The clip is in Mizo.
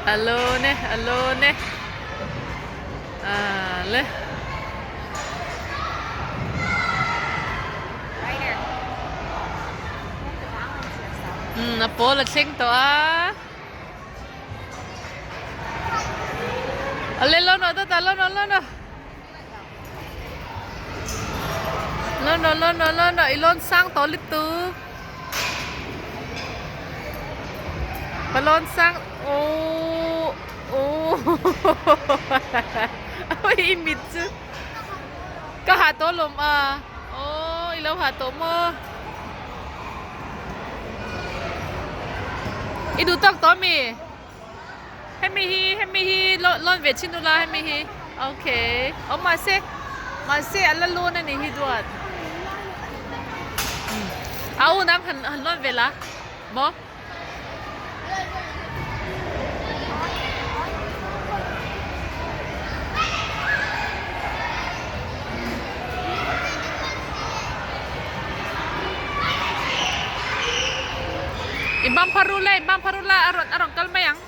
A lawn e a lawn e ah le. Umm a pawl a thleng tawh a. Awle lawn rawh tata lawn rawh lawn rawh. Lawn rawh lawn rawh lawn rawh i lawn sang tawh lutuk. Ka lawn sang aww aww i mit chu ka ha tawh lawm a aww i lo ha tawh maw i duh tawk tawh ami? Hemi hi hemi hi lawn ve chin ula hemi hi okay aw mahse mahse a la lawn a nih hi duat a u nang han han lawn ve la maw. I bang pharul e i bang pharul a a rawn a rawn kal mai ang.